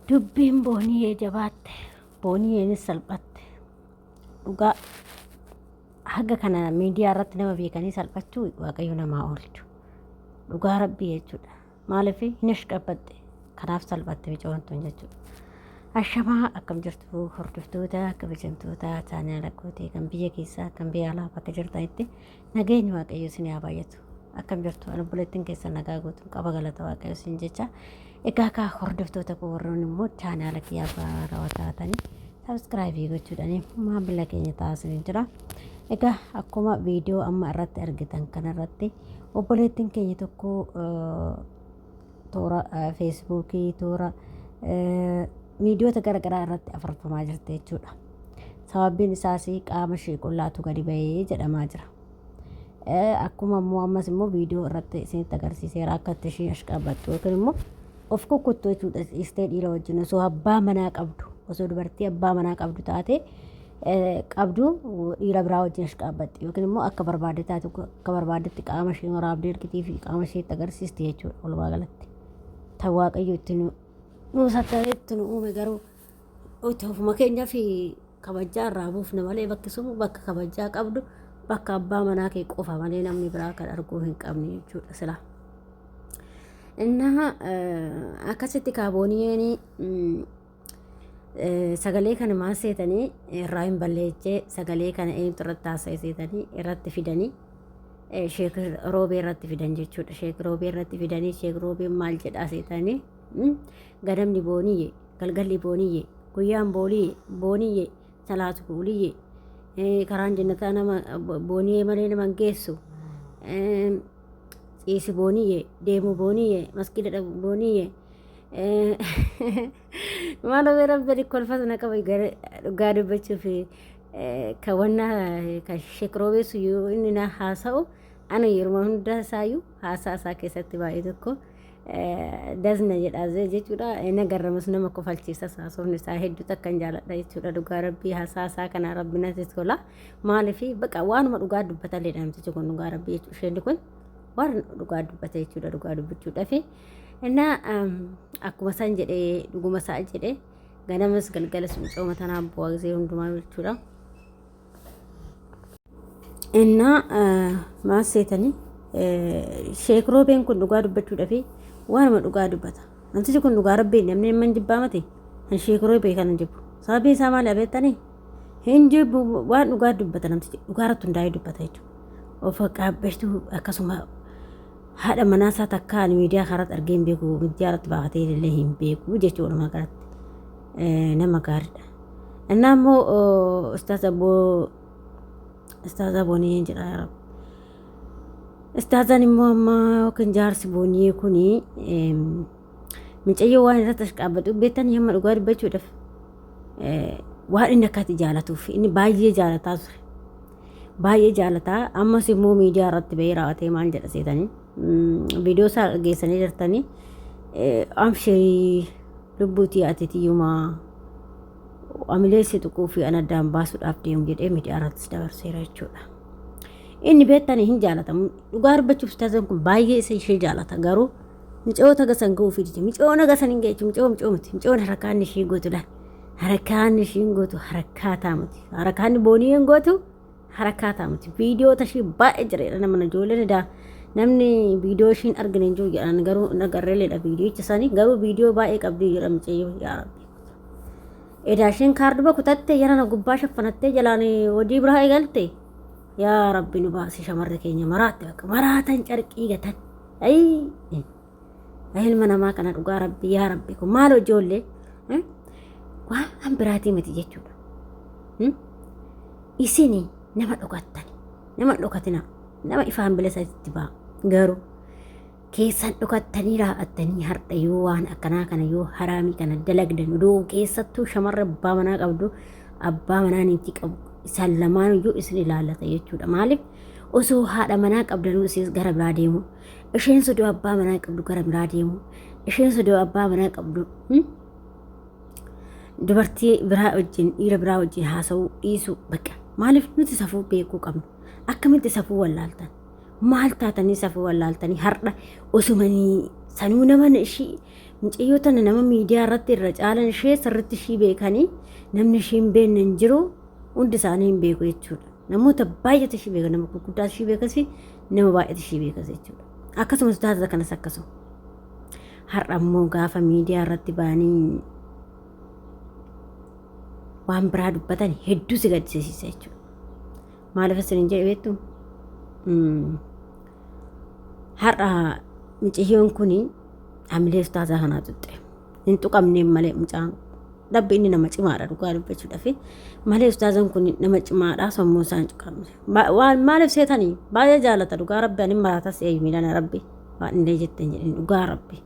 Dubbiin Booniyee jabaatte. Booniyeenis salphatte. Dhugaa haga kana miidiyaa irratti nama beekanii salphachuu Waaqayyo namaa oolchu. Dhugaa Rabbii jechuudha. Maaliif hin ashqabbatte kanaaf salphatte micoon tun jechuudha. Ashamaa akkam jirtu hordoftoota kabajamtoota chaanaala kootee kan biyya keessaa kan biyya alaa bakka jirtanitti nageenyi Waaqayyo isin haa baay'atu. Akkam jirtu ani obboleettiin keessan nagaa guutuun qaba galata Waaqayyo isin jecha. Egaa kaa hordoftoota koo warroonni immoo chaanaala kiyyaa haarawaa taatanii sabiskiraayibii gochuudhaan maamila keenya taasisanii jira. Egaa akkuma viidiyoo amma irratti argitan kanarratti obboleettiin keenya tokko toora feesbuukii toora miidiyoota garaagaraa irratti afarfamaa jirti jechuudha. Sababbiin isaas qaama ishee qullaatu gadi bahee jedhamaa jira. Akkuma immoo ammas immoo viidiyoo irratti isinitti agarsiiseera akka itti isheen ashqaabattu yookiin immoo of kukkuttu jechuudha ciistee dhiira wajjin osoo abbaa manaa qabdu osoo dubartii abbaa manaa qabdu taate qabdu dhiira biraa wajjin ashqaabatti yookiin immoo akka barbaadde taatu akka barbaaddetti qaama ishee waraabdee ergitii fi qaama isheetti agarsiisti jechuudha walumaa galatti. Tan Waaqayyo itti nu sattaree itti nu uume garuu ofuma keenyaaf kabajjaa irraa buufna malee bakki sun bakka kabajjaa qabdu bakka abbaa manaa kee qofa malee namni biraa kan arguu hin qabne jechuudha silaa. Innaa akkasitti kaabooniyeen sagalee kana maal seetanii irraa hin balleechee sagalee kana eenyutu irratti haasa'e seetanii irratti fidanii sheek roobee irratti fidan jechuudha. Sheek roobee irratti fidanii sheek roobeen maal jedhaa seetanii ganamni booniyye galgalli booniyye guyyaan booliyye booniyye salaatu booliyye karaan jannataa nama booniyee malee nama hin geessu ciisi booniyye deemu booniyye masgiida dhabu booniyye maaloo mee rabbi kolfatu na qaba dhugaa dubbachuuf kan wanna kan sheek roobeessu yoo inni na haasa'u ana yeroo hunda isaayyuu haasaa isaa keessatti baay'ee tokko dasna jedha jechuudha. Inni garramus nama kofalchiisa haasofni isaa hedduu takkan jaaladha jechuudha. Dhugaa rabbii haasaa isaa kana rabbi natti tola. Maaliif baqa waanuma dhugaa dubbatallee namtichi kun dhugaa rabbii jechuudha. Isheen kun waan dhugaa dubbata jechuudha dhugaa dubbachuudhaaf. Innaa akkuma isaan jedhee dhuguma isaa jedhee ganamas galgalas micooma tanaa bu'aa gisee hundumaa jechuudha. Innaa maal seetanii sheek roobeen kun dhugaa dubbachuudhaaf waanuma dhugaa dubbata. Namtichi kun dhugaa rabbii namni hin jibbaa miti. Kan sheek roobee kan hin jibbu. Sababiin isaa maali abeettanii? Hin jibbu waan dhugaa dubbata namtichi dhugaa irratti hundaa'ee dubbata jechuudha. Of qaabbachuu akkasuma haadha manaa isaa takka ani miidiyaa kanarratti argee hin beeku miidiyaa irratti baafatee illee hin beeku jechuudha walumaa galatti nama gaariidha. Innaa immoo ustaaz abboo ustaaz aboonii jedha yaa rabbi. Ustaazaan immoo amma yookiin jaarsi booniyee kuni micayyoo waan irratti ashqaabbatu beektan hamma dhugaa dubbachuudhaaf waan inni akkatti jaalatuuf inni baay'ee jaalataa ture. Baay'ee jaalataa ammas immoo miidiyaa irratti bahee raawwatee maal jedha seetanii viidiyoo isaa geessanii jirtanii amshirii lubbuutii ati tiyyumaa amilee si tuquu fi an addaan baasuudhaaf deemu jedhee miidiyaa irrattis dabarseera jechuudha. Inni beektanii hin jaalatamu. Dhugaa dubbachuuf ustaazan kun baay'ee isa ishee jaalata garuu micoota gasan ga'uu fi dide micoona gasan hin geechu micoo micoo miti micoon harakaanni ishii gootu laal harakaanni ishiin gootu harakaataa miti harakaanni boonii hin gootu harakaataa miti viidiyoota ishii baay'ee jira nama ijoolleen edaa namni viidiyoo ishiin argine hin jiru jedhan garuu hin agarreeleedha viidiyocha isaanii garuu viidiyoo baay'ee qabdi jedha micayyoo yaa rabbi. Edaa isheen kaarduma kutatte yarana gubbaa shaffanattee jalaan hojii biraa eegalte yaa rabbi nu baasi shamarri keenya maraatte bakka maraatan carqii gatan ayii ilma namaa kana dhugaa rabbi yaa rabbi kun maal ijoollee waan biraatii miti jechuudha. Isini nama dhokattani nama dhokatina nama ifaan bilisa itti ba'a garuu keessan dhokattanii raa'attanii har'a yoo waan akkanaa kana yoo haraamii kana dalagdan odoo keessattuu shamarra abbaa manaa qabdu abbaa manaa niitii qabu isaan lamaan iyyuu isin ilaallata jechuudha maaliif osoo haadha manaa qabdanuu isiis gara biraa deemu isheen sodoo abbaa manaa qabdu gara biraa deemu isheen sodoo abbaa manaa qabdu dubartii biraa wajjin dhiira biraa wajjin haasa'uu dhiisuu bakka maaliif nuti safuu beekuu qabnu akkamitti safuu wallaaltan maal taatanii safuu wallaaltanii har'a osumanii Sanuu nama ishii mucayyoo tana nama miidiyaa irratti irra caalan ishee sirriitti ishii beekanii namni ishii hin beekne hin jiru, hundi isaanii hin beeku jechuudha. Namoota baay'eetu ishii beeka, nama gurguddaa ishii beekas, nama baay'eetu ishii beekas jechuudha. Akkasumas ustaaza kanas akkasuma. Har'a immoo gaafa miidiyaa irratti ba'anii waan biraa dubbatan hedduu si gaddisiisa jechuudha. Maaliif isin hin jedhe beektu? Har'a mucayyoon kun hamilee ustaazaa kanaa tuqxe. Hin tuqamneen malee mucaan dhabbi inni nama cimaadha dhugaa dubbachuudhaaf. Malee ustaazaan kun nama cimaadha, sammuu isaa hin tuqamne. Waan maaliif seetanii baay'ee jaalata dhugaa rabbi, ani maraatas eeyu miilana rabbi waan illee jetteen jedhin, dhugaa rabbi.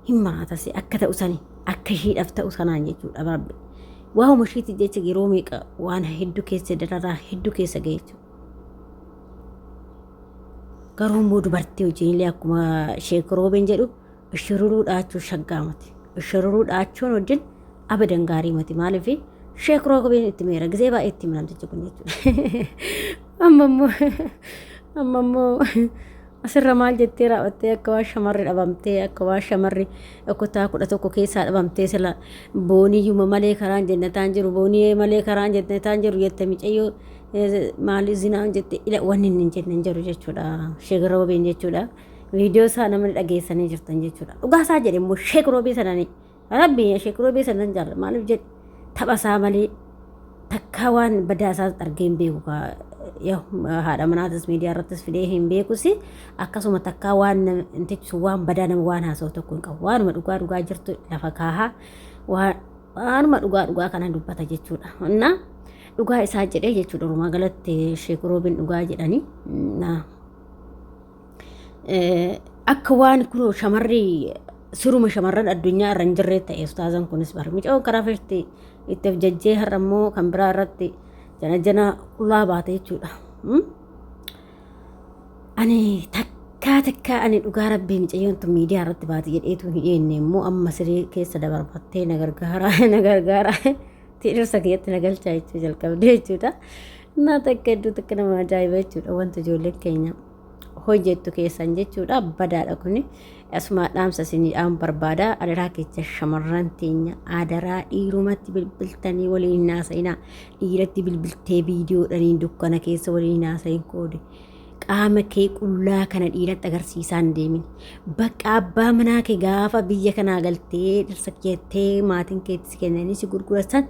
Hin maraatas akka ta'u sani akka ishiidhaaf ta'u sanaan jechuudha rabbi. Waa'uma ishiiti jecha yeroo meeqa waan hedduu keessa dararaa hedduu keessa ga'e jechuudha. Garuu immoo dubartii wajjin illee akkuma Sheek Roobeen jedhu shururuu dhaachuun shaggaa miti. Shururuu dhaachuun wajjin abadan gaarii miti. Maaliif Sheek Roobeen itti meera gisee baay'ee itti hima namtichi kun jechuudha. Amma immoo asirra maal jettee raawwattee akka waan shamarri dhabamtee, akka waan shamarri kutaa 11 keessaa dhabamtee, sila booniyyuma malee karaan jennataan jiru, boonii malee karaan jennataan jiru jette, micayyoo maali zinaan jette, ila wanni inni hin jenne hin jiru jechuudha. Sheek Roobeen jechuudha. Viidiyoo isaa namni dhageessanii jirtan jechuudha. Dhugaa isaa jedhe immoo Sheek Roobee sananii. Rabbi Sheek Roobee sanan jaalladha. Maaliif jedhe, tapha isaa malee takkaa waan badaa isaa argee hin beeku. Haadha manaatis miidiyaa irrattis fidee hin beekus, akkasuma takkaa waan intichi waan badaa nama waan haasa'u tokko hin qabu. Waanuma dhugaa dhugaa jirtu lafa kaahaa, waanuma dhugaa dhugaa kana dubbata jechuudha. Innaa dhugaa isaa jedhee jechuudha, walumaa galatti Sheek Roobin dhugaa jedhanii. Akka waan kunoo shamarri siruma shamarran addunyaa irra hin jirree ta'e ustaazan kunis bara mucaan karaa feerti itti of jajjee har'a immoo kan biraa irratti jana jana qullaa baate jechuudha. Ani takkaa takkaa ani dhugaa rabbii mucayyoon tun miidiyaa irratti baate jedheetu hin eenne, immoo amma siree keessa dabarfattee na gargaara na gargaara dhirsa kiyyatti na galchaa jechuu jalqabde jechuudha. Naa takka hedduu takka nama ajaa'iba jechuudha wanta ijoolleen keenya hojjettu keessan jechuudha, badaadha kuni. Asuma dhaamsa isinii dhaamu barbaada, adaraa keessa shamarran teenya, adaraa dhiirumatti bilbiltanii waliin hin haasa'inaa. Dhiiratti bilbiltee viidiyoodhaniin dukkana keessa waliin hin haasa'in koode. Qaama kee qullaa kana dhiiratti agarsiisaa hin deemin. Bakka abbaa manaa kee gaafa biyya kanaa galtee dhirsa jettee maatiin keetti si kennanii si gurguratan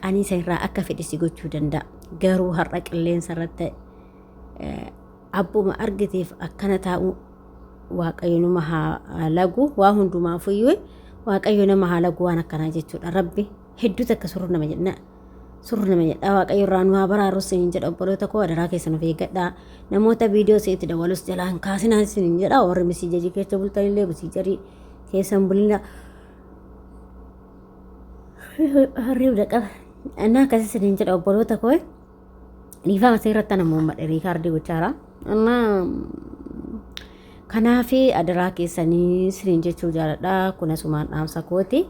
qaniisa irraa akka fedhe si gochuu danda'a. Garuu har'a qilleensa irratti abbuma argiteef akkana taa'u, Waaqayyo nama haa lagu, waa hundumaafuyyuu Waaqayyo nama haa lagu waan akkanaa jechuudha. Rabbi hedduu takka surru nama jedha. Surru nama jedha, Waaqayyo irraa nu haa baraaru isiniin jedha. Obboloota koo, adaraa keessan of eeggadhaa. Namoota viidiyoo isinitti dawwalus jalaan kaasinaa isiniin jedha. Warri misiijarii keessa bultanillee misiijarii keessan bulina. Hirriibda qaba. Innaa akkasii isiniin jedha obboloota koo. Dhiifama seerratti ana muummadhe riikaardii gochaara. Innaa kanaaf adaraa keessanii isiniin jechuu jaaladha. Kun asumaan dhaamsa kooti.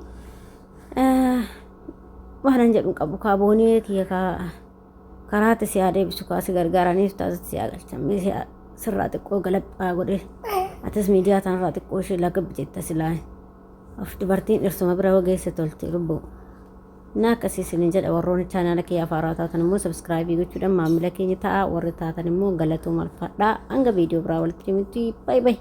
Waanan jedhu qabu kaaboonii kiyya karaatti si haa deebisu, kaasi gargaaraniif taasisu si haa galchan, sirraa xiqqoo galaphaa godhe, atis miidiyaa tanarraa xiqqoo ishee lagab jetta silaa of dubartiin dhirsuma bira hogeesse tolti lubbuu. Na akkasii isinin jedha. Warroonni chaanaala kiyya afaaraa taatan immoo subscribe gochuudhaan maamila keenya ta'a, warri taatan immoo galatooma, alfaadhaa. Hanga viidiyoo biraa walitti deemutti, bye bye.